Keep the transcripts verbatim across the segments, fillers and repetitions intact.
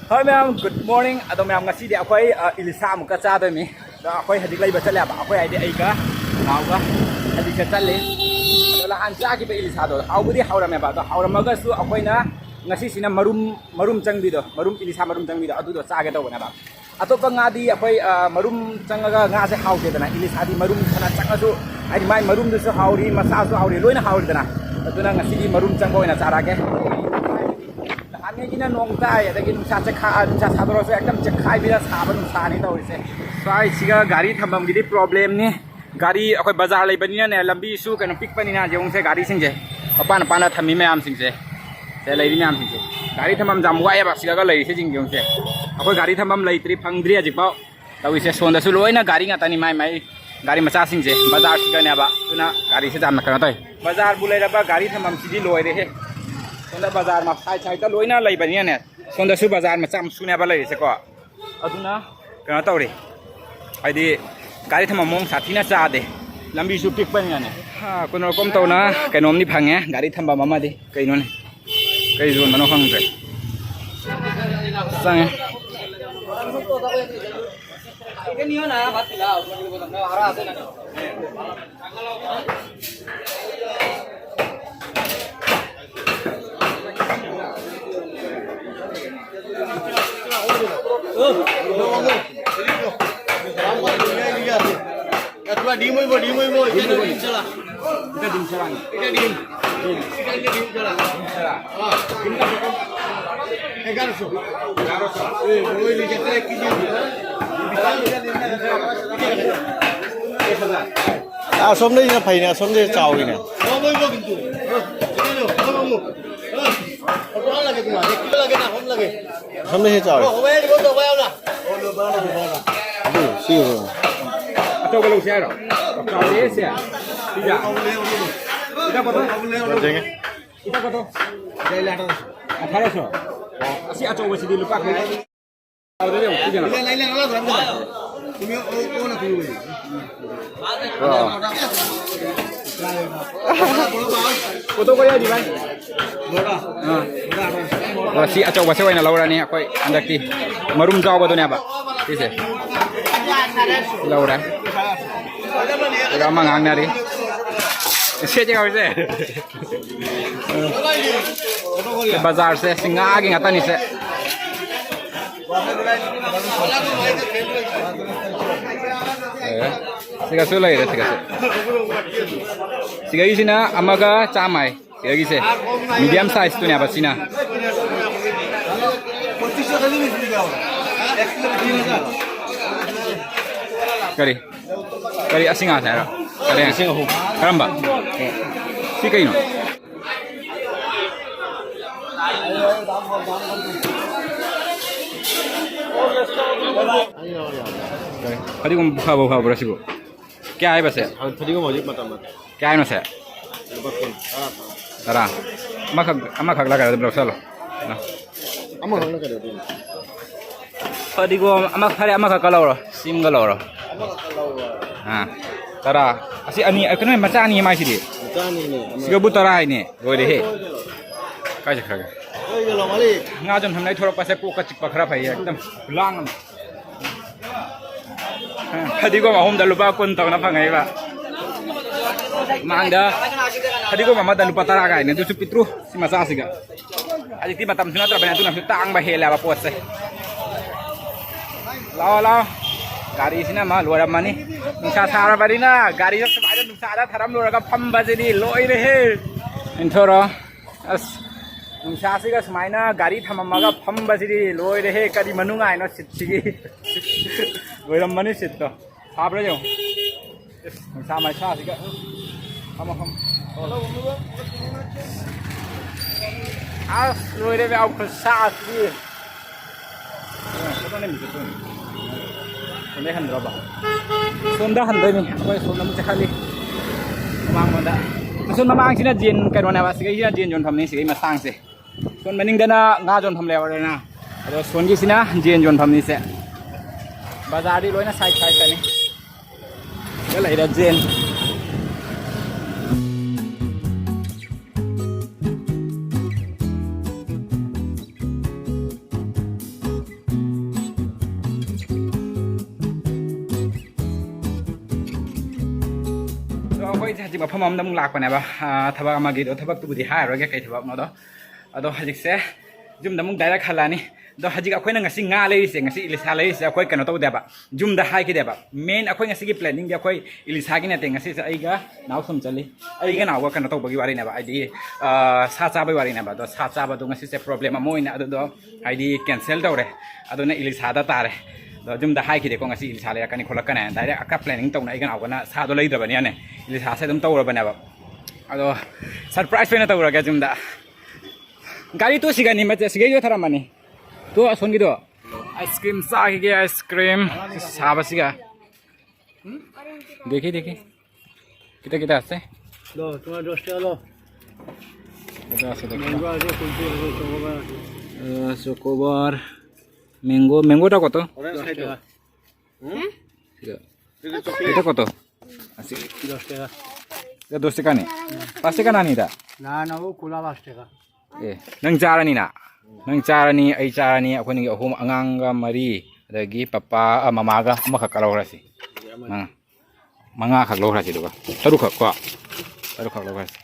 ꯍꯣꯏ ꯃꯌꯥꯝ, good morning. ꯑꯗꯣ ꯃꯌꯥꯝ, ꯉꯁꯤꯗꯤ ꯑꯩꯈꯣꯏ ꯑ, ꯏꯂꯤꯁꯥ ꯑꯃꯨꯛꯀ ꯆꯥꯗꯣꯏꯅꯤ꯫ ꯑꯗꯣ ꯑꯩꯈꯣꯏ ꯍꯧꯖꯤꯛ ꯂꯩꯕ ꯆꯠꯂꯦꯕ, ꯑꯩꯈꯣꯏ ꯍꯥꯏꯗꯤ ꯑꯩꯒ ꯅꯥꯎꯒ ꯍꯧꯖꯤꯛꯁꯦ ꯆꯠꯂꯤ꯫ ꯑꯗꯣ ꯅꯍꯥꯟ ꯆꯥꯈꯤꯕ ꯏꯂꯤꯁꯥꯗꯣ ꯍꯥꯎꯕꯨꯗꯤ ꯍꯥꯎꯔꯝꯃꯦꯕ, ꯑꯗꯣ ꯍꯥꯎꯔꯝꯃꯒꯁꯨ ꯑꯩꯈꯣꯏꯅ ꯉꯁꯤꯁꯤꯅ ꯃꯔꯨꯝ, ꯃꯔꯨꯝ ꯆꯪꯕꯤꯗꯣ, ꯃꯔꯨꯝ, ꯏꯂꯤꯁꯥ ꯃꯔꯨꯝ ꯆꯪꯕꯤꯗꯣ, ꯑꯗꯨꯗꯣ ꯆꯥꯒꯦ ꯇꯧꯕꯅꯦꯕ꯫ ꯑꯇꯣꯞꯄ ꯉꯥꯗꯤ ꯑꯩꯈꯣꯏ ꯑ, ꯃꯔꯨꯝ ꯆꯪꯉꯒ ꯉꯥꯁꯦ ꯍꯥꯎꯇꯦꯗꯅ, ꯏꯂꯤꯁꯥꯗꯤ ꯃꯔꯨꯝ ꯐꯅ ꯆꯪꯉꯁꯨ, ꯍꯥꯏꯗꯤ ꯃꯥꯏ ꯃꯔꯨꯝꯗꯨꯁꯨ ꯍꯥꯎꯔꯤ, ꯃꯁꯥꯁꯨ ꯍꯥꯎꯔꯤ, ꯂꯣꯏꯅ ꯍꯥꯎꯔꯤꯗꯅ꯫ ꯑꯗꯨꯅ ꯉꯁꯤꯗꯤ ꯃꯔꯨꯝ ꯆꯪꯕ ꯑꯣꯏꯅ ꯆꯥꯔꯛꯑꯒꯦ꯫ ꯅꯍꯥꯟꯉꯩꯒꯤꯅ ꯅꯣꯡ ꯇꯥꯏ, ꯑꯗꯒꯤ ꯅꯨꯡꯁꯥ ꯆꯦꯛꯈꯥ-, ꯅꯨꯡꯁꯥ ꯁꯥꯗꯣꯔꯁꯨ ꯍꯦꯛꯇ ꯆꯦꯛꯈꯥꯏꯕꯤꯗ ꯁꯥꯕ ꯅꯨꯡꯁꯥꯅꯤ ꯇꯧꯔꯤꯁꯦ꯫ ꯁ꯭ꯋꯥꯏꯁꯤꯒ ꯒꯥꯔꯤ ꯊꯝꯐꯝꯒꯤꯗꯤ ꯄ꯭ꯔꯣꯕ꯭ꯂꯦꯝꯅꯤ꯫ ꯒꯥꯔꯤ, ꯑꯩꯈꯣꯏ ꯕꯖꯥꯔ ꯂꯩꯕꯅꯤꯅꯅꯦ, ꯂꯝꯕꯤꯁꯨ ꯀꯩꯅꯣ ꯄꯤꯛꯄꯅꯤꯅ, ꯌꯦꯡꯉꯨꯁꯦ, ꯒꯥꯔꯤꯁꯤꯡꯁꯦ ꯃꯄꯥꯟ ꯃꯄꯥꯟꯗ ꯊꯝꯃꯤ ꯃꯌꯥꯝꯁꯤꯡꯁꯦ, ꯁꯦ ꯂꯩꯔꯤ ꯃꯌꯥꯝꯁꯤꯡꯁꯦ꯫ ꯒꯥꯔꯤ ꯊꯝꯐꯝꯁꯦ ꯌꯥꯝ ꯋꯥꯏꯑꯦꯕ ꯁꯤꯗꯒ ꯂꯩꯔꯤꯁꯦ, ꯌꯦꯡꯉꯨꯁꯦ꯫ ꯑꯩꯈꯣꯏ ꯒꯥꯔꯤ ꯊꯝꯐꯝ ꯂꯩꯇ꯭ꯔꯤ, ꯐꯪꯗ꯭ꯔꯤ ꯍꯧꯖꯤꯛꯐꯥꯎ꯫ ꯇꯧꯔꯤꯁꯦ, ꯁꯣꯝꯗꯁꯨ ꯂꯣꯏꯅ ꯒꯥꯔꯤ ꯉꯥꯛꯇꯅꯤ, ꯃꯥꯏ ꯃꯥꯏ ꯒꯥꯔꯤ ꯃꯆꯥꯁꯤꯡꯁꯦ ꯕꯖꯥꯔꯁꯤꯗꯅꯦꯕ, ꯑꯗꯨꯅ ꯒꯥꯔꯤꯁꯦ ꯌꯥꯝꯅ ꯀꯩꯅꯣ ꯇꯧꯋꯤ꯫ ꯕꯖꯥꯔꯕꯨ ꯂꯩꯔꯕ ꯒꯥꯔꯤ ꯊꯝꯐꯝꯁꯤꯗꯤ ꯂꯣꯏꯔꯦꯍꯦ꯫ ꯁꯣꯝꯗ ꯕꯖꯥꯔ ꯃ-, ꯁꯥꯏꯠ ꯁꯥꯏꯠꯇ ꯂꯣꯏꯅ ꯂꯩꯕꯅꯤꯅꯅꯦ, ꯁꯣꯝꯗꯁꯨ ꯕꯖꯥꯔ ꯃꯆꯥ ꯃꯁꯨꯅꯦꯕ ꯂꯩꯔꯤꯁꯦꯀꯣ꯫ ꯑꯗꯨꯅ ꯀꯩꯅꯣ ꯇꯧꯔꯤ, ꯍꯥꯏꯗꯤ ꯒꯥꯔꯤ ꯊꯝꯐꯝ ꯃꯑꯣꯡ ꯁꯥꯊꯤꯅ ꯆꯥꯗꯦ, ꯂꯝꯕꯤꯁꯨ ꯄꯤꯛꯄꯅꯤꯅꯅꯦ꯫ ꯍꯥ, ꯀꯩꯅꯣ ꯀꯝ ꯇꯧꯅ ꯀꯩꯅꯣꯝꯗꯤ ꯐꯪꯉꯦ, ꯒꯥꯔꯤ ꯊꯝꯐꯝ ꯑꯃꯗꯤ꯫ ꯀꯩꯅꯣꯅꯦ, ꯀꯩ ꯌꯣꯟꯕꯅꯣ ꯈꯪꯗ꯭ꯔꯦ꯫ ꯆꯪꯉꯦ꯫ ꯑꯁꯣꯝꯗꯩꯁꯤꯅ ꯐꯩꯅꯦ, ꯑꯁꯣꯝꯗꯩ ꯆꯥꯎꯋꯤꯅꯦ꯫ ꯑꯁꯣꯝꯗꯩ ꯍꯦꯟꯅ ꯆꯥꯎꯋꯤ꯫ ꯑꯗꯨ, ꯁꯤ ꯌꯦꯡꯉꯣ꯫ ꯑꯆꯧꯕ ꯂꯧꯁꯦ ꯍꯥꯏꯔꯣ? ꯆꯥꯎꯔꯦ ꯁꯦ꯫ ꯁꯤꯗ꯫ ꯁꯤꯗ ꯀꯣꯠꯊꯣꯛ꯫ ꯐꯖꯩꯉꯦ꯫ ꯁꯤꯗ ꯀꯣꯠꯊꯣꯛ꯫ ꯑꯊꯥꯔꯣꯁꯣ꯫ ꯑꯣ, ꯑꯁꯤ ꯑꯆꯧꯕꯁꯤꯗꯤ ꯂꯨꯄꯥ ꯀꯌꯥ? ꯀꯣꯠꯊꯣꯛꯄ ꯌꯥꯏꯗꯤ ꯚꯥꯏ꯫ ꯑꯥ꯫ ꯑꯗꯣ ꯁꯤ ꯑꯆꯧꯕꯁꯦ ꯑꯣꯏꯅ ꯂꯧꯔꯅꯤ ꯑꯩꯈꯣꯏ ꯍꯟꯗꯛꯇꯤ꯫ ꯃꯔꯨꯝ ꯆꯥꯎꯕꯗꯨꯅꯦꯕ ꯁꯤꯁꯦ꯫ ꯂꯧꯔꯦ꯫ ꯑꯗꯨꯒ ꯑꯃ ꯉꯥꯡꯅꯔꯤ꯫ ꯁꯦꯠꯁꯦ ꯀꯧꯔꯤꯁꯦ꯫ ꯕꯖꯥꯔꯁꯦ ꯁꯤ ꯉꯥꯒꯤ ꯉꯥꯛꯇꯅꯤꯁꯦ꯫ ꯑꯦ, ꯁꯤꯒꯁꯨ ꯂꯩꯔꯦ, ꯁꯤꯒꯁꯨ꯫ ꯁꯤꯒꯩꯁꯤꯅ ꯑꯃꯒ ꯆꯥꯝꯃ ꯍꯥꯏ꯫ ꯁꯤꯒꯩꯁꯦ medium size ꯇꯨꯅꯦꯕ ꯁꯤꯅ꯫ ꯀꯔꯤ? ꯀꯔꯤ ꯑꯁꯤ ꯉꯥꯁꯦ ꯍꯥꯏꯔꯣ? ꯀꯔꯤ? ꯂꯤꯁꯤꯡ ꯑꯍꯨꯝ꯫ ꯀꯔꯝꯕ? ꯁꯤ ꯀꯩꯅꯣ? ꯐꯗꯤꯒꯣꯝ ꯐꯕ ꯐꯕ꯭ꯔꯥ ꯁꯤꯕꯨ? ꯀꯌꯥ ꯍꯥꯏꯕꯁꯦ? ꯐꯗꯤꯒꯣꯝ ꯍꯧꯖꯤꯛ ꯃꯇꯝ ꯅꯠꯇꯦ꯫ ꯀꯌꯥ ꯍꯥꯏꯅꯣ ꯁꯦ? ꯂꯨꯄꯥ ꯀꯨꯟ, ꯇꯔꯥ, ꯇꯔꯥ꯫ ꯇꯔꯥ꯫ ꯑꯃꯈꯛ, ꯑꯃꯈꯛ ꯂꯧꯒꯦ, ꯑꯗꯨꯝ ꯂꯧꯁꯜꯂꯣ꯫ ꯑ꯫ ꯑꯃꯈꯛꯅ ꯀꯩꯗꯧꯗꯣꯏꯅꯣ? ꯐꯗꯤꯒꯣꯝ ꯑꯃ, ꯐꯔꯦ, ꯑꯃꯈꯛꯀ ꯂꯧꯔꯣ, ꯁꯤꯝꯒ ꯂꯧꯔꯣ꯫ ꯑꯃꯈꯛꯀ ꯂꯧꯔꯣ꯫ ꯑꯥ, ꯇꯔꯥ꯫ ꯑꯁꯤ ꯑꯅꯤ, ꯀꯩꯅꯣ, ꯃꯆꯥ ꯑꯅꯤ ꯃꯥꯏꯁꯤꯗꯤ꯫ ꯃꯆꯥ ꯑꯅꯤꯅꯦ, ꯑꯃ ꯁꯤꯒꯕꯨ ꯇꯔꯥ ꯍꯥꯏꯅꯦ, ꯂꯣꯏꯔꯦꯍꯦ꯫ ꯀꯥꯏ ꯆꯠꯈ꯭ꯔꯒꯦ? ꯉꯥ ꯌꯣꯟꯐꯝ ꯂꯩꯊꯣꯔꯛꯄꯁꯦ ꯀꯣꯛꯀ ꯆꯤꯛꯄ ꯈꯔ ꯐꯩꯌꯦ, ꯑꯦꯛꯗꯝ ꯈꯨꯂꯥꯡ ꯑꯃ꯫ ꯐꯗꯤꯒꯣꯝ ꯑꯍꯨꯝꯗ ꯂꯨꯄꯥ ꯀꯨꯟ ꯇꯧꯅ ꯐꯪꯉꯛꯏꯕ꯫ ꯃꯃꯥꯡꯗ ꯐꯗꯤꯒꯣꯝ ꯑꯃꯗ ꯂꯨꯄꯥ ꯇꯔꯥ ꯀꯥꯏꯅ, ꯑꯗꯨꯁꯨ ꯄꯤꯛꯇ꯭ꯔꯨ ꯁꯤ ꯃꯆꯥꯁꯤꯒ꯫ ꯍꯧꯖꯤꯛꯇꯤ ꯃꯇꯝꯁꯨ ꯅꯠꯇ꯭ꯔꯕꯅꯤꯅ ꯑꯗꯨꯅꯁꯨ ꯇꯥꯡꯕ ꯍꯦꯜꯂꯦꯕ ꯄꯣꯠꯁꯦ꯫ ꯂꯥꯛꯑꯣ, ꯂꯥꯛꯑꯣ꯫ ꯒꯥꯔꯤꯁꯤꯅ ꯑꯃ ꯂꯣꯏꯔꯝꯃꯅꯤ꯫ ꯅꯨꯡꯁꯥ ꯁꯥꯔꯕꯅꯤꯅ ꯒꯥꯔꯤꯁꯦ ꯁꯨꯃꯥꯏꯅ ꯅꯨꯡꯁꯥꯗ ꯊꯔꯝ ꯂꯣꯏꯔꯒ ꯐꯝꯕꯁꯤꯗꯤ ꯂꯣꯏꯔꯦꯍꯦ꯫ ꯏꯟꯊꯣꯔꯣ꯫ ꯑꯁ, ꯅꯨꯡꯁꯥꯁꯤꯒ ꯁꯨꯃꯥꯏꯅ ꯒꯥꯔꯤ ꯊꯝꯃꯝꯃꯒ ꯐꯝꯕꯁꯤꯗꯤ ꯂꯣꯏꯔꯦꯍꯦ꯫ ꯀꯔꯤ ꯃꯅꯨꯡꯉꯥꯏꯅꯣ ꯁꯤꯠꯁꯤꯒꯤ꯫ ꯂꯣꯏꯔꯝꯃꯅꯤ ꯁꯤꯠꯇꯣ꯫ ꯁꯥꯕ꯭ꯔꯥ ꯌꯦꯡꯉꯨ꯫ ꯏꯁ, ꯅꯨꯡꯁꯥ ꯃꯩꯁꯥꯁꯤꯒ꯫ ꯐꯝꯃꯣ, ꯐꯝꯃꯣ꯫ ꯑꯁ, ꯂꯣꯏꯔꯦ ꯃꯌꯥꯝ ꯈꯨꯠꯁꯥꯁꯤꯗꯤ꯫ ꯁꯣꯝꯗ ꯍꯟꯗ꯭ꯔꯣꯕ? ꯁꯣꯝꯗ ꯍꯟꯗꯣꯏꯅꯤ꯫ ꯑꯩꯈꯣꯏ ꯁꯣꯝꯗ ꯑꯃꯨꯛ ꯆꯠꯈꯠꯂꯤ꯫ ꯃꯃꯥꯡꯂꯣꯝꯗ꯫ ꯑꯁꯣꯝ ꯃꯃꯥꯡꯁꯤꯅ ꯖꯦꯟ ꯀꯩꯅꯣꯅꯦꯕ꯫ ꯁꯤꯒꯩꯁꯤꯅ ꯖꯦꯟ ꯌꯣꯟꯐꯝꯅꯤ꯫ ꯁꯤꯒꯩ ꯃꯁꯥꯡꯁꯦ꯫ ꯁꯣꯝ ꯃꯅꯤꯡꯗꯅ ꯉꯥ ꯌꯣꯟꯐꯝ ꯂꯩꯍꯧꯔꯦꯅ꯫ ꯑꯗꯣ ꯁꯣꯝꯒꯤꯁꯤꯅ ꯖꯦꯟ ꯌꯣꯟꯐꯝꯅꯤꯁꯦ꯫ ꯕꯖꯥꯔꯗꯤ ꯂꯣꯏꯅ side side ꯇꯅꯤ꯫ ꯁꯤꯗ ꯂꯩꯔꯦ ꯖꯦꯟ꯫ ꯑꯩꯈꯣꯏꯁꯦ ꯍꯧꯖꯤꯛ ꯃꯐꯝ ꯑꯃꯗ ꯑꯃꯨꯛ ꯂꯥꯛꯄꯅꯦꯕ, ꯑꯥ, ꯊꯕꯛ ꯑꯃꯒꯤꯗꯣ, ꯊꯕꯛꯇꯨꯕꯨꯗꯤ ꯍꯥꯏꯔꯔꯣꯏꯒꯦ ꯀꯩ ꯊꯕꯛꯅꯣꯗꯣ꯫ ꯑꯗꯣ ꯍꯧꯖꯤꯛꯁꯦ ꯌꯨꯝꯗ ꯑꯃꯨꯛ direct ꯍꯜꯂꯛꯑꯅꯤ꯫ ꯑꯗꯣ ꯍꯧꯖꯤꯛ ꯑꯩꯈꯣꯏꯅ ꯉꯁꯤ ꯉꯥ ꯂꯩꯔꯤꯁꯦ, ꯉꯁꯤ ꯏꯂꯤꯁꯥ ꯂꯩꯔꯤꯁꯦ ꯑꯩꯈꯣꯏ ꯀꯩꯅꯣ ꯇꯧꯗꯦꯕ, ꯌꯨꯝꯗ ꯍꯥꯏꯈꯤꯗꯦꯕ꯫ Main ꯑꯩꯈꯣꯏ ꯉꯁꯤꯒꯤ planningꯗꯤ ꯑꯩꯈꯣꯏ ꯏꯂꯤꯁꯥꯒꯤ ꯅꯠꯇꯦ꯫ ꯉꯁꯤꯁꯦ ꯑꯩꯒ ꯅꯥꯎꯁꯨꯝ ꯆꯠꯂꯤ, ꯑꯩꯒ ꯅꯥꯎꯒ ꯀꯩꯅꯣ ꯇꯧꯕꯒꯤ ꯋꯥꯔꯤꯅꯦꯕ, ꯍꯥꯏꯗꯤ, ꯑꯥ, ꯁꯥ ꯆꯥꯕꯒꯤ ꯋꯥꯔꯤꯅꯦꯕ꯫ ꯑꯗꯣ ꯁꯥ ꯆꯥꯕꯗꯣ ꯉꯁꯤꯁꯦ problem ꯑꯃ ꯑꯣꯏꯅ ꯑꯗꯨꯗꯣ ꯍꯥꯏꯗꯤ cancel ꯇꯧꯔꯦ꯫ ꯑꯗꯨꯅ ꯏꯂꯤꯁꯥꯗ ꯇꯥꯔꯦ꯫ ꯑꯗꯣ ꯌꯨꯝꯗ ꯍꯥꯏꯈꯤꯗꯦꯀꯣ ꯉꯁꯤ ꯏꯂꯤꯁꯥ ꯂꯩꯔꯛꯀꯅꯤ ꯈꯣꯠꯂꯛꯀꯅꯤ ꯍꯥꯏꯅ꯫ Direct ꯑꯀ planning ꯇꯧꯅ ꯑꯩꯒ ꯅꯥꯎꯒꯅ ꯁꯥꯗꯣ ꯂꯩꯗ꯭ꯔꯕꯅꯤꯅꯅꯦ, ꯏꯂꯤꯁꯥꯁꯦ ꯑꯗꯨꯝ ꯇꯧꯔꯕꯅꯦꯕ꯫ ꯑꯗꯣ surprise ꯑꯣꯏꯅ ꯇꯧꯔꯒꯦ ꯌꯨꯝꯗ꯫ ꯒꯥꯔꯤ ꯇꯣ ꯁꯤꯒꯅꯤ, ꯃꯆꯦ, ꯁꯤꯒꯩ ꯌꯣꯠꯊꯔꯝꯃꯅꯤ꯫ ꯇꯣ ꯑꯁꯣꯝꯒꯤꯗꯣ꯫ Ice cream ꯆꯥꯈꯤꯒꯦ, ice cream꯫ ꯁꯥꯕꯁꯤꯒ꯫ দেখি, দেখি। কিতা কিতা আছে? লো, তোমার দশ টাকা লো। কিতা আছে দেখি। ম্যাঙ্গো আছে, কুলফি আছে, চকোবার আছে। আহ, চকোবার, ম্যাঙ্গো, ম্যাঙ্গোটা কত? অরেঞ্জ খাইতো। দশ টাকা। হুম? এটা, এটা কত? আছে। দশ টাকা। এটা দশ টাকা নেই? পাঁচ টাকা না নি এটা? না, না, ও খোলা পাঁচ টাকা। ꯑꯦ, ꯅꯪ ꯆꯥꯔꯅꯤꯅ? ꯅꯪ ꯆꯥꯔꯅꯤ, ꯑꯩ ꯆꯥꯔꯅꯤ, ꯑꯩꯈꯣꯏꯅꯤꯒꯤ ꯑꯍꯨꯝ, ꯑꯉꯥꯡꯒ ꯃꯔꯤ, ꯑꯗꯒꯤ ꯄꯄꯥ, ꯑ, ꯃꯃꯥꯒ ꯑꯃꯈꯛꯀ ꯂꯧꯔꯁꯤ꯫ ꯃꯉꯥ꯫ ꯃꯉꯥꯈꯛ ꯂꯧꯈ꯭ꯔꯁꯤ ꯑꯗꯨꯒ꯫ ꯇꯔꯨꯛꯈꯛ ꯀꯣ? ꯇꯔꯨꯛꯈꯛ ꯂꯧꯈ꯭ꯔꯁꯤ꯫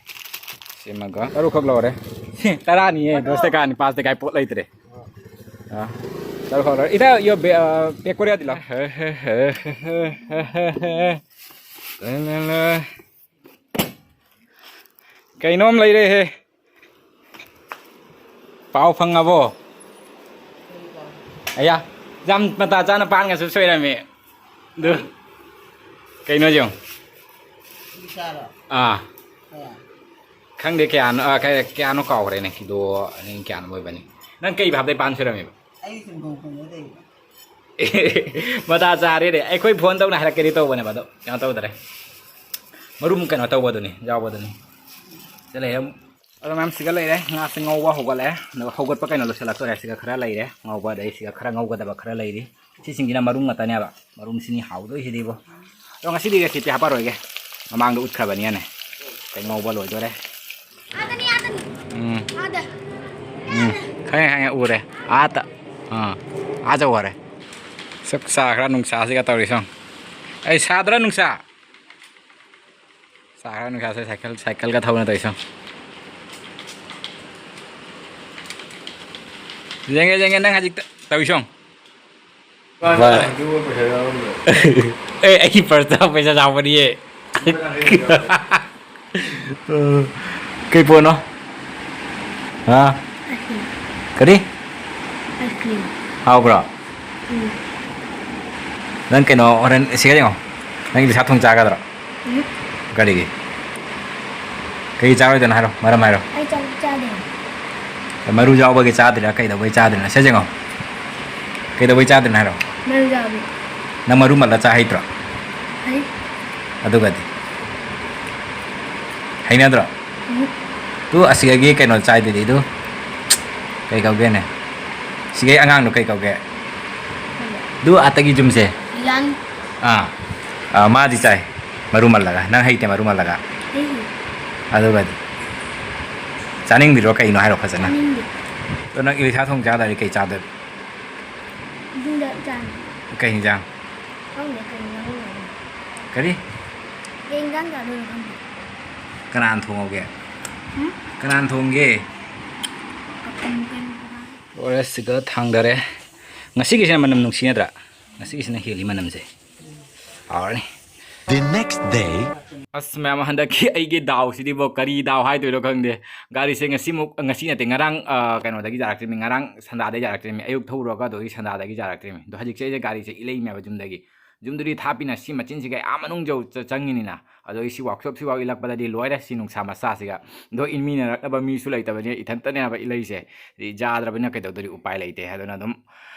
ꯁꯤꯃꯒ ꯇꯔꯨꯛꯈꯛ ꯂꯧꯔꯦ꯫ ꯇꯔꯥꯅꯤꯌꯦ, ꯗꯣꯁ ꯇꯀꯥꯅꯤ, ꯄꯥꯁ ꯇꯀꯥꯏ ꯄꯣꯠ ꯂꯩꯇ꯭ꯔꯦ꯫ ꯑ, ꯇꯔꯨꯛꯈꯛ ꯂꯧꯔꯦ꯫ ꯏꯇꯥ, ꯌꯣ, ꯕꯦ-, ꯑ, pack ꯀꯣꯔꯤꯌꯥꯗꯤ ꯂꯥꯎ꯫ ꯀꯩꯅꯣꯝ ꯂꯩꯔꯦꯍꯦ꯫ ꯄꯥꯎ ꯐꯪꯉꯕꯣ? ꯑꯌꯥ, ꯌꯥꯝ ꯃꯇꯥ ꯆꯥꯅ ꯄꯥꯟꯒꯁꯨ ꯁꯣꯏꯔꯝꯃꯤ꯫ ꯑꯗꯨ ꯀꯩꯅꯣ ꯌꯦꯡꯉꯨ꯫ ꯏꯆꯥꯔꯣ? ꯑꯥ꯫ ꯀꯌꯥ? ꯈꯪꯗꯦ ꯀꯌꯥꯅꯣ, ꯑꯥ, ꯀꯌꯥ-, ꯀꯌꯥꯅꯣ ꯀꯥꯎꯈ꯭ꯔꯦꯅꯦ꯫ ꯀꯤꯂꯣ ꯑꯅꯤ ꯀꯌꯥꯅꯣ ꯑꯣꯏꯕꯅꯤ꯫ ꯅꯪ ꯀꯩ ꯚꯥꯞꯇꯩ ꯄꯥꯟ ꯁꯣꯏꯔꯝꯃꯤꯕ? ꯑꯩ ꯁꯨꯝ ꯈꯪ ꯈꯪꯕ ꯂꯩꯕ꯫ ꯃꯇꯥ ꯆꯥꯔꯦꯅꯦ꯫ ꯑꯩꯈꯣꯏ ꯐꯣꯟ ꯇꯧꯅ ꯍꯥꯏꯔꯛꯀꯦꯗꯤ ꯇꯧꯕꯅꯦꯕ, ꯑꯗꯣ ꯀꯩꯅꯣ ꯇꯧꯗꯔꯦ꯫ ꯃꯔꯨꯝ ꯀꯩꯅꯣ ꯇꯧꯕꯗꯨꯅꯤ, ꯌꯥꯎꯕꯗꯨꯅꯤ꯫ ꯁꯤꯗ ꯂꯩꯔꯦ꯫ ꯑꯗꯣ ꯃꯌꯥꯝ ꯁꯤꯒ ꯂꯩꯔꯦ꯫ ꯉꯥꯁꯦ ꯉꯧꯕ ꯍꯧꯒꯠꯂꯛꯑꯦ꯫ ꯑꯗꯨꯒ ꯍꯧꯒꯠꯄ ꯀꯩꯅꯣ ꯂꯣꯏꯁꯤꯜꯂꯛꯇꯣꯔꯦ꯫ ꯁꯤꯒ ꯈꯔ ꯂꯩꯔꯦ ꯉꯧꯕ, ꯑꯗꯩ ꯁꯤꯒ ꯈꯔ ꯉꯧꯒꯗꯕ ꯈꯔ ꯂꯩꯔꯤ꯫ ꯁꯤꯁꯤꯡꯁꯤꯅ ꯃꯔꯨꯝ ꯉꯥꯛꯇꯅꯦꯕ꯫ ꯃꯔꯨꯝꯁꯤꯅꯤ ꯍꯥꯎꯗꯣꯏꯁꯤꯗꯤꯕꯣ꯫ ꯑꯗꯣ ꯉꯁꯤꯗꯤ recipe ꯍꯥꯞꯄꯔꯣꯏꯒꯦ꯫ ꯃꯃꯥꯡꯗ ꯎꯠꯈ꯭ꯔꯕꯅꯤꯅꯅꯦ꯫ ꯀꯩ ꯉꯧꯕ ꯂꯣꯏꯗꯣꯔꯦ꯫ ꯑꯥꯗꯅꯤ, ꯑꯥꯗꯅꯤ꯫ ꯎꯝ꯫ ꯑꯥꯗ꯫ ꯎꯝ꯫ ꯈꯪꯉꯦ, ꯈꯪꯉꯦ, ꯎꯔꯦ꯫ ꯑꯥꯗ꯫ ꯑꯥ꯫ ꯑꯥ ꯆꯧꯈꯔꯦ꯫ ꯁꯨꯛ ꯁꯥꯈ꯭ꯔ ꯅꯨꯡꯁꯥꯁꯤꯒ ꯇꯧꯔꯤꯁꯤ ꯌꯦꯡꯉꯨ꯫ ꯑꯩ ꯁꯥꯗ꯭ꯔꯥ ꯅꯨꯡꯁꯥ? ꯇꯥꯔ ꯅꯨꯡꯁꯥꯁꯦ ꯁꯥꯏꯀꯜ, ꯁꯥꯏꯀꯜꯒ ꯊꯧꯅ ꯇꯧꯏꯁꯣ꯫ ꯌꯦꯡꯉꯦ, ꯌꯦꯡꯉꯦ, ꯅꯪ ꯍꯧꯖꯤꯛꯇ ꯇꯧꯏꯁꯣ꯫ ꯚꯥꯏ꯫ ꯑꯦ, ꯑꯩꯒꯤ ꯄꯔꯁꯇ ꯄꯩꯁꯥ ꯌꯥꯎꯕꯅꯤꯌꯦ꯫ ꯀꯩ ꯄꯣꯠꯅꯣ? ꯍꯥ? Ice cream. ꯀꯔꯤ? Ice cream. ꯍꯥꯎꯕ꯭ꯔꯣ? ꯎꯝ꯫ ꯅꯪ ꯀꯩꯅꯣ ꯍꯣꯔꯦꯟ ꯁꯤꯒ ꯌꯦꯡꯉꯣ꯫ ꯅꯪ ꯏꯂꯤꯁꯥ ꯊꯣꯡ ꯆꯥꯒꯗ꯭ꯔꯣ? ꯎꯝ꯫ ꯀꯔꯤꯒꯤ? ꯀꯩ ꯆꯥꯔꯣꯏꯗꯅ ꯍꯥꯏꯔꯣ, ꯃꯔꯝ ꯍꯥꯏꯔꯣ꯫ ꯑꯩ ꯆꯥꯛ ꯆꯥꯗꯦ꯫ ꯃꯔꯨ ꯌꯥꯎꯕꯒꯤ ꯆꯥꯗ꯭ꯔꯤꯔꯥ, ꯀꯩꯗꯧꯕꯩ ꯆꯥꯗ꯭ꯔꯤꯅꯣ? ꯁꯦ ꯌꯦꯡꯉꯣ꯫ ꯀꯩꯗꯧꯕꯩ ꯆꯥꯗ꯭ꯔꯤꯅꯣ ꯍꯥꯏꯔꯣ꯫ ꯃꯔꯨ ꯌꯥꯎꯕꯤ꯫ ꯅꯪ ꯃꯔꯨ ꯃꯜꯂ ꯆꯥ ꯍꯩꯇ꯭ꯔꯣ? ꯍꯩ꯫ ꯑꯗꯨꯒꯗꯤ? ꯍꯩꯅꯗ꯭ꯔꯣ? ꯎꯝ꯫ ꯇꯨ ꯑꯁꯤꯗꯒꯤ ꯀꯩꯅꯣ ꯆꯥꯏꯗꯨꯗꯤ, ꯇꯨ꯫ ꯀꯩ ꯀꯧꯒꯦꯅꯦ? ꯁꯤꯒꯩ ꯑꯉꯥꯡꯗꯣ ꯀꯩ ꯀꯧꯒꯦ? ꯈꯪꯗꯦ꯫ ꯇꯨ ꯑꯥꯇꯒꯤ ꯌꯨꯝꯁꯦ꯫ ꯂꯤꯂꯥꯟ꯫ ꯑꯥ꯫ ꯑꯥ, ꯃꯥꯗꯤ ꯆꯥꯏ꯫ ꯃꯔꯨ ꯃꯜꯂꯒ꯫ ꯅꯪ ꯍꯩꯇꯦ ꯃꯔꯨ ꯃꯜꯂꯒ? ꯍꯩ꯫ ꯑꯗꯨꯒꯗꯤ? ꯆꯥꯅꯤꯡꯗ꯭ꯔꯤꯔꯣ ꯀꯩꯅꯣ ꯍꯥꯏꯔꯣ ꯐꯖꯅ? ꯆꯥꯅꯤꯡꯗꯦ꯫ ꯑꯗꯣ ꯅꯪ ꯏꯂꯤꯁꯥ ꯊꯣꯡ ꯆꯥ ꯇꯥꯔꯗꯤ ꯀꯩ ꯆꯥꯗꯣꯏꯕ? ꯏꯁꯤꯡꯗ ꯆꯥꯅꯤ꯫ ꯀꯩ ꯍꯤꯟꯖꯥꯡ? ꯈꯪꯗꯦ ꯀꯩ ꯍꯤꯟꯖꯥꯡ ꯊꯣꯡꯗꯣꯏꯅꯣ꯫ ꯀꯔꯤ? ꯀꯩ ꯍꯤꯟꯖꯥꯡ ꯆꯥꯗꯣꯏꯅꯣ ꯈꯪꯗꯦ꯫ ꯀꯅꯥꯅ ꯊꯣꯡꯍꯧꯒꯦ? ꯍꯨꯝ? ꯀꯅꯥꯅ ꯊꯣꯡꯒꯦ? ꯀꯀꯥ ꯀꯩꯅꯣ ꯀꯀꯥ꯫ ꯂꯣꯏꯔꯦ, ꯁꯤꯒ ꯊꯥꯡꯗꯔꯦ꯫ ꯉꯁꯤꯒꯤꯁꯤꯅ ꯃꯅꯝ ꯅꯨꯡꯁꯤ ꯅꯠꯇ꯭ꯔꯥ? ꯉꯁꯤꯒꯤꯁꯤꯅ ꯍꯦꯜꯂꯤ ꯃꯅꯝꯁꯦ꯫ ꯍꯥꯎꯔꯅꯤ꯫ The next day. ꯑꯁ, ꯃꯌꯥꯝ, ꯍꯟꯗꯛꯀꯤ ꯑꯩꯒꯤ ꯗꯥꯎꯁꯤꯗꯤꯕꯣ, ꯀꯔꯤ ꯗꯥꯎ ꯍꯥꯏꯗꯣꯏꯅꯣ ꯈꯪꯗꯦ꯫ ꯒꯥꯔꯤꯁꯦ ꯉꯁꯤꯃꯨꯛ, ꯉꯁꯤ ꯅꯠꯇꯦ, ꯉꯔꯥꯡ, ꯑ, ꯀꯩꯅꯣꯗꯒꯤ ꯌꯥꯔꯛꯇ꯭ꯔꯤꯃꯤ, ꯉꯔꯥꯡ ꯁꯟꯗꯥꯗꯒꯤ ꯌꯥꯔꯛꯇ꯭ꯔꯤꯃꯤ, ꯑꯌꯨꯛ ꯊꯧꯔꯨꯔꯒ ꯑꯗꯨꯒꯤ ꯁꯟꯗꯥꯗꯒꯤ ꯌꯥꯔꯛꯇ꯭ꯔꯤꯃꯤ꯫ ꯑꯗꯣ ꯍꯧꯖꯤꯛꯁꯦ ꯑꯩꯁꯦ ꯒꯥꯔꯤꯁꯦ ꯏꯂꯩꯃꯦꯕ ꯌꯨꯝꯗꯒꯤ꯫ ꯌꯨꯝꯗꯨꯗꯤ ꯊꯥꯞꯄꯤꯅ ꯁꯤ ꯃꯆꯤꯟꯁꯤꯒ ꯑꯥ ꯃꯅꯨꯡ ꯌꯧ-, ꯆ-, ꯆꯪꯉꯤꯅꯤꯅ꯫ ꯑꯗꯣ ꯑꯩ ꯁꯤ ꯋꯥꯛꯁꯣꯞꯁꯤꯐꯥꯎ ꯏꯜꯂꯛꯄꯗꯗꯤ ꯂꯣꯏꯔꯦ ꯁꯤ ꯅꯨꯡꯁꯥ ꯃꯆꯥꯁꯤꯒ꯫ ꯑꯗꯣ ꯏꯟꯃꯤꯟꯅꯔꯛꯅꯕ ꯃꯤꯁꯨ ꯂꯩꯇꯕꯅꯤꯅ ꯏꯊꯟꯇꯅꯦꯕ ꯏꯂꯩꯁꯦ꯫ ꯌꯥꯗ꯭ꯔꯕꯅꯤꯅ ꯀꯩꯗꯧꯗꯣꯔꯤ, ꯎꯄꯥꯏ ꯂꯩꯇꯦ꯫ ꯑꯗꯨꯅ ꯑꯗꯨꯝ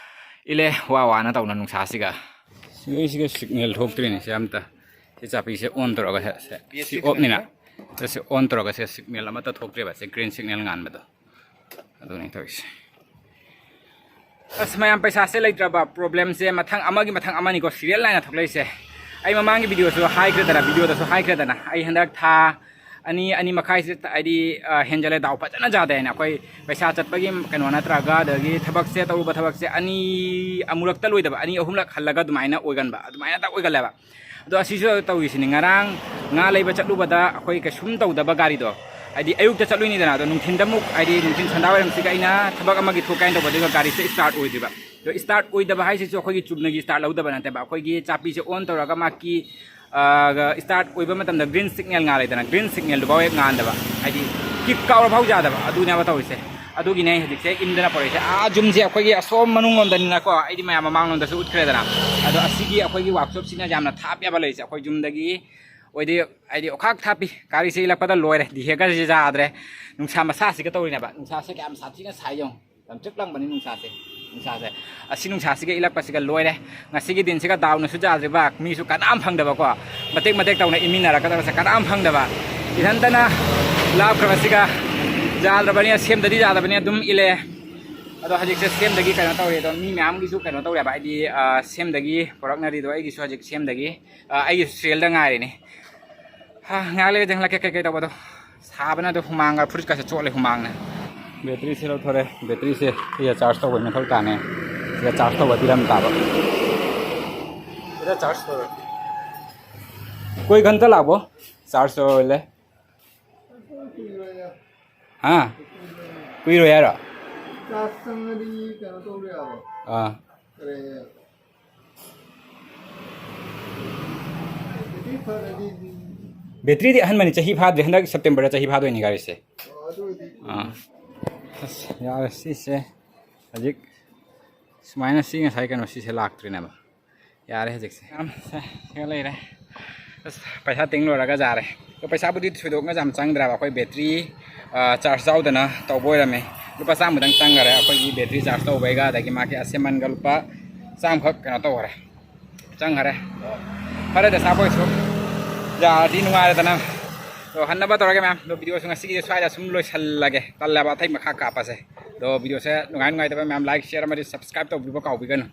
ꯏꯂꯦ ꯋꯥ ꯋꯥꯅ ꯇꯧꯅ ꯅꯨꯡꯁꯥꯁꯤꯒ꯫ ꯁꯤꯒꯩꯁꯤꯒ signal ꯊꯣꯛꯇ꯭ꯔꯤꯅꯦ ꯁꯤ ꯑꯝꯇ꯫ ꯁꯤ ꯆꯥꯄꯤꯁꯦ on ꯇꯧꯔꯒ ꯁꯦ, ꯁꯦ, ꯁꯤ off ꯅꯤꯅ꯫ ꯁꯦ, ꯁꯤ on ꯇꯧꯔꯒ ꯁꯦ signal ꯑꯃꯠꯇ ꯊꯣꯛꯇ꯭ꯔꯦꯕ, ꯁꯦ green signal ꯉꯥꯟꯕꯗꯣ꯫ ꯑꯗꯨꯅꯤ ꯇꯧꯔꯤꯁꯦ꯫ ꯑꯁ ꯃꯌꯥꯝ, ꯄꯩꯁꯥꯁꯦ ꯂꯩꯇ꯭ꯔꯕ problemꯁꯦ ꯃꯊꯪ ꯑꯃꯒꯤ ꯃꯊꯪ ꯑꯃꯅꯤꯀꯣ serial ꯅꯥꯏꯅ ꯊꯣꯛꯂꯛꯏꯁꯦ꯫ ꯑꯩ ꯃꯃꯥꯡꯒꯤ videoꯁꯨ ꯍꯥꯏꯈ꯭ꯔꯦꯗꯅ, videoꯗꯁꯨ ꯍꯥꯏꯈ꯭ꯔꯦꯗꯅ, ꯑꯩ ꯍꯟꯗꯛ ꯊꯥ ꯑꯅꯤ, ꯑꯅꯤ ꯃꯈꯥꯏꯁꯦ ꯍꯥꯏꯗꯤ, ꯑ, ꯍꯦꯟꯖꯜꯂꯦ, ꯗꯥꯎ ꯐꯖꯅ ꯌꯥꯗꯦ ꯍꯥꯏꯅ꯫ ꯑꯩꯈꯣꯏ ꯄꯩꯁꯥ ꯆꯠꯄꯒꯤ ꯀꯩꯅꯣ ꯅꯠꯇ꯭ꯔꯒ ꯑꯗꯒꯤ ꯊꯕꯛꯁꯦ, ꯇꯧꯔꯨꯕ ꯊꯕꯛꯁꯦ ꯑꯅꯤ, ꯑꯃꯨꯔꯛꯇ ꯂꯣꯏꯗꯕ, ꯑꯅꯤ ꯑꯍꯨꯝꯂꯛ ꯍꯜꯂꯒ ꯑꯗꯨꯃꯥꯏꯅ ꯑꯣꯏꯒꯟꯕ, ꯑꯗꯨꯃꯥꯏꯅ ꯍꯦꯛꯇ ꯑꯣꯏꯒꯜꯂꯦꯕ꯫ ꯑꯗꯣ ꯑꯁꯤꯁꯨ ꯇꯧꯔꯤꯁꯤꯅꯤ, ꯉꯔꯥꯡ ꯉꯥ ꯂꯩꯕ ꯆꯠꯂꯨꯕꯗ ꯑꯩꯈꯣꯏ ꯀꯩꯁꯨꯝ ꯇꯧꯗꯕ ꯒꯥꯔꯤꯗꯣ, ꯍꯥꯏꯗꯤ ꯑꯌꯨꯛꯇ ꯆꯠꯂꯨꯏꯅꯤꯗꯅ, ꯑꯗꯣ ꯅꯨꯡꯊꯤꯟꯗ ꯑꯃꯨꯛ, ꯍꯥꯏꯗꯤ ꯅꯨꯡꯊꯤꯟ ꯁꯟꯗꯥꯋꯥꯏꯔꯝꯁꯤꯒ ꯑꯩꯅ ꯊꯕꯛ ꯑꯃꯒꯤ ꯊꯣꯛꯀꯦ ꯍꯥꯏꯅ ꯇꯧꯕ, ꯑꯗꯨꯒ ꯒꯥꯔꯤꯁꯦ start ꯑꯣꯏꯗ꯭ꯔꯤꯕ꯫ ꯑꯗꯣ start ꯑꯣꯏꯗꯕ ꯍꯥꯏꯁꯤꯁꯨ ꯑꯩꯈꯣꯏꯒꯤ ꯆꯨꯝꯅꯒꯤ start ꯂꯧꯗꯕ ꯅꯠꯇꯦꯕ, ꯑꯩꯈꯣꯏꯒꯤ ꯆꯥꯛꯄꯤꯁꯦ on ꯇꯧꯔꯒ ꯃꯥꯒꯤ, ꯑ, start ꯑꯣꯏꯕ ꯃꯇꯝꯗ green signal ꯉꯥꯜꯂꯦꯗꯅ, green signalꯗꯨꯐꯥꯎ ꯍꯦꯛ ꯉꯥꯟꯗꯕ, ꯍꯥꯏꯗꯤ ꯀꯤꯛ ꯀꯥꯎꯔ ꯐꯥꯎ ꯌꯥꯗꯕ, ꯑꯗꯨꯅꯦꯕ ꯇꯧꯔꯤꯁꯦ꯫ ꯑꯗꯨꯒꯤꯅꯦ ꯑꯩ ꯍꯧꯖꯤꯛꯁꯦ ꯏꯟꯗꯅ ꯄꯨꯔꯛꯏꯁꯦ꯫ ꯑꯥ ꯌꯨꯝꯁꯦ ꯑꯩꯈꯣꯏꯒꯤ ꯑꯁꯣꯝ ꯃꯅꯨꯡ ꯂꯣꯝꯗꯅꯤꯅꯀꯣ, ꯑꯩꯗꯤ ꯃꯌꯥꯝ ꯃꯃꯥꯡꯂꯣꯝꯗꯁꯨ ꯎꯠꯈ꯭ꯔꯦꯗꯅ꯫ ꯑꯗꯣ ꯑꯁꯤꯒꯤ ꯑꯩꯈꯣꯏꯒꯤ workshopꯁꯤꯅ ꯌꯥꯝꯅ ꯊꯥꯞꯄꯦꯕ ꯂꯩꯔꯤꯁꯦ ꯑꯩꯈꯣꯏ ꯌꯨꯝꯗꯒꯤ꯫ ꯑꯣꯏꯗꯤ ꯍꯥꯏꯗꯤ ꯑꯣꯈꯥꯛ ꯊꯥꯞꯄꯤ꯫ ꯒꯥꯔꯤꯁꯦ ꯏꯜꯂꯛꯄꯗ ꯂꯣꯏꯔꯦ, ꯗꯤꯍꯦꯒꯔꯁꯦ ꯌꯥꯗ꯭ꯔꯦ꯫ ꯅꯨꯡꯁꯥ ꯃꯁꯥꯁꯤꯒ ꯇꯧꯔꯤꯅꯦꯕ, ꯅꯨꯡꯁꯥꯁꯦ ꯀꯌꯥꯝ ꯁꯥꯊꯤꯅ ꯁꯥꯏ ꯌꯦꯡꯉꯨ꯫ ꯂꯪꯇ꯭ꯔꯤꯛ ꯂꯪꯕꯅꯤ ꯅꯨꯡꯁꯥꯁꯦ, ꯅꯨꯡꯁꯥꯁꯦ꯫ ꯑꯁꯤ ꯅꯨꯡꯁꯥꯁꯤꯒ ꯏꯜꯂꯛꯄꯁꯤꯒ ꯂꯣꯏꯔꯦ꯫ ꯉꯁꯤꯒꯤ ꯗꯤꯟꯁꯤꯒ ꯗꯥꯎꯅꯁꯨ ꯌꯥꯗ꯭ꯔꯤꯕ, ꯃꯤꯁꯨ ꯀꯅꯥꯝ ꯐꯪꯗꯕꯀꯣ꯫ ꯃꯇꯦꯛ ꯃꯇꯦꯛ ꯇꯧꯅ ꯏꯃꯤꯟꯅꯔꯛꯀꯗꯕꯁꯦ ꯀꯅꯥꯝ ꯐꯪꯗꯕ꯫ ꯏꯊꯟꯇꯅ ꯂꯥꯞꯈ꯭ꯔꯕꯁꯤꯒ ꯌꯥꯗ꯭ꯔꯕꯅꯤ, ꯁꯦꯝꯗꯗꯤ ꯌꯥꯗꯕꯅꯤ, ꯑꯗꯨꯝ ꯏꯜꯂꯦ꯫ ꯑꯗꯣ ꯍꯧꯖꯤꯛꯁꯦ ꯁꯦꯝꯗꯒꯤ ꯀꯩꯅꯣ ꯇꯧꯔꯦ, ꯑꯗꯣ ꯃꯤ ꯃꯌꯥꯝꯒꯤꯁꯨ ꯀꯩꯅꯣ ꯇꯧꯔꯦꯕ, ꯍꯥꯏꯗꯤ, ꯑ, ꯁꯦꯝꯗꯒꯤ ꯄꯨꯔꯛꯅꯔꯤꯗꯣ ꯑꯩꯒꯤꯁꯨ ꯍꯧꯖꯤꯛ ꯁꯦꯝꯗꯒꯤ, ꯑ, ꯑꯩꯒꯤꯁꯨ ꯁꯦꯜꯗ ꯉꯥꯏꯔꯤꯅꯤ꯫ ꯍꯥ, ꯉꯥꯏꯍꯥꯛ ꯂꯩꯔ ꯆꯪꯂꯛꯀꯦ꯫ ꯀꯩꯀꯩ ꯇꯧꯕꯗꯣ ꯁꯥꯕꯅ ꯑꯗꯨ ꯍꯨꯃꯥꯡꯒ ꯐꯨꯔꯤꯠꯀꯁꯦ ꯆꯣꯠꯂꯦ ꯍꯨꯃꯥꯡꯅ꯫ ꯕꯦꯇ꯭ꯔꯤꯁꯦ ꯂꯧꯊꯣꯔꯦ, ꯕꯦꯇ꯭ꯔꯤꯁꯦ ꯁꯤꯗ ꯆꯥꯔꯖ ꯇꯧꯕꯩ ꯃꯊꯧ ꯇꯥꯅꯦ꯫ ꯁꯤꯗ ꯆꯥꯔꯖ ꯇꯧꯕ ꯄꯤꯔꯝ ꯇꯥꯕ꯫ ꯁꯤꯗ ꯆꯥꯔꯖ ꯇꯧꯔꯦ꯫ कोई घंटा लागो चार्ज होले? ꯍꯥ? ꯀꯨꯏꯔꯣꯏ ꯍꯥꯏꯔꯣ? ꯆꯥꯔꯖ ꯆꯪꯉꯗꯤ ꯀꯩꯅꯣ ꯇꯧꯔꯦ ꯍꯥꯏꯕ꯫ ꯑꯥ꯫ ꯀꯔꯤ? ꯕꯦꯇ꯭ꯔꯤꯗꯤ ꯑꯍꯟꯕꯅꯤ, ꯆꯍꯤ ꯐꯥꯗ꯭ꯔꯤ, ꯍꯟꯗꯛ ꯁꯦꯞꯇꯦꯝꯕꯔꯗ ꯆꯍꯤ ꯐꯥꯗꯣꯏꯅꯤ ꯒꯥꯔꯤꯁꯦ꯫ ꯑꯥ꯫ ꯑꯁ, ꯌꯥꯔꯦ, ꯁꯤꯁꯦ ꯍꯧꯖꯤꯛ ꯁꯨꯃꯥꯏꯅ, ꯁꯤ ꯉꯁꯥꯏ ꯀꯩꯅꯣ, ꯁꯤꯁꯦ ꯂꯥꯛꯇ꯭ꯔꯤꯅꯦꯕ꯫ ꯌꯥꯔꯦ ꯍꯧꯖꯤꯛꯁꯦ꯫ ꯌꯥꯝ ꯁꯦ-, ꯁꯤꯒ ꯂꯩꯔꯦ꯫ ꯑꯁ, ꯄꯩꯁꯥ ꯇꯤꯡ ꯂꯣꯏꯔꯒ ꯌꯥꯔꯦ꯫ ꯑꯗꯣ ꯄꯩꯁꯥꯕꯨꯗꯤ ꯊꯣꯏꯗꯣꯛꯅ ꯌꯥꯝ ꯆꯪꯗ꯭ꯔꯦꯕ꯫ ꯑꯩꯈꯣꯏ ꯕꯦꯇ꯭ꯔꯤ, ꯑ, ꯆꯥꯔꯖ ꯌꯥꯎꯗꯅ ꯇꯧꯕ ꯑꯣꯏꯔꯝꯃꯦ꯫ ꯂꯨꯄꯥ ꯆꯥꯝꯃꯗꯪ ꯆꯪꯈꯔꯦ꯫ ꯑꯩꯈꯣꯏꯒꯤ ꯕꯦꯇ꯭ꯔꯤ ꯆꯥꯔꯖ ꯇꯧꯕꯩꯒ, ꯑꯗꯒꯤ ꯃꯥꯒꯤ ꯑꯁꯦꯝꯃꯟꯒ ꯂꯨꯄꯥ ꯆꯥꯝꯃꯈꯛ ꯀꯩꯅꯣ ꯇꯧꯈꯔꯦ꯫ ꯆꯪꯈꯔꯦ꯫ ꯐꯔꯦ, ꯗꯁꯥ ꯕꯣꯏꯁꯨ ꯌꯥꯔꯗꯤ ꯅꯨꯡꯉꯥꯏꯔꯦꯗꯅ꯫ ꯑꯗꯣ ꯍꯟꯅꯕ ꯇꯧꯔꯒꯦ ꯃꯌꯥꯝ꯫ ꯑꯗꯣ ꯚꯤꯗꯤꯑꯣꯁꯨ ꯉꯁꯤꯒꯤꯗꯤ ꯁ꯭ꯋꯥꯏꯗ ꯁꯨꯝ ꯂꯣꯏꯁꯜꯂꯒꯦ꯫ ꯇꯜꯂꯦꯕ ꯑꯇꯩ ꯃꯈꯥ ꯀꯥꯞꯄꯁꯦ꯫ ꯑꯗꯣ ꯚꯤꯗꯤꯑꯣꯁꯦ ꯅꯨꯡꯉꯥꯏ ꯅꯨꯡꯉꯥꯏꯇꯕ ꯃꯌꯥꯝ like, share ꯑꯃꯗꯤ subscribe ꯇꯧꯕꯤꯕ ꯀꯥꯎꯕꯤꯒꯅꯨ꯫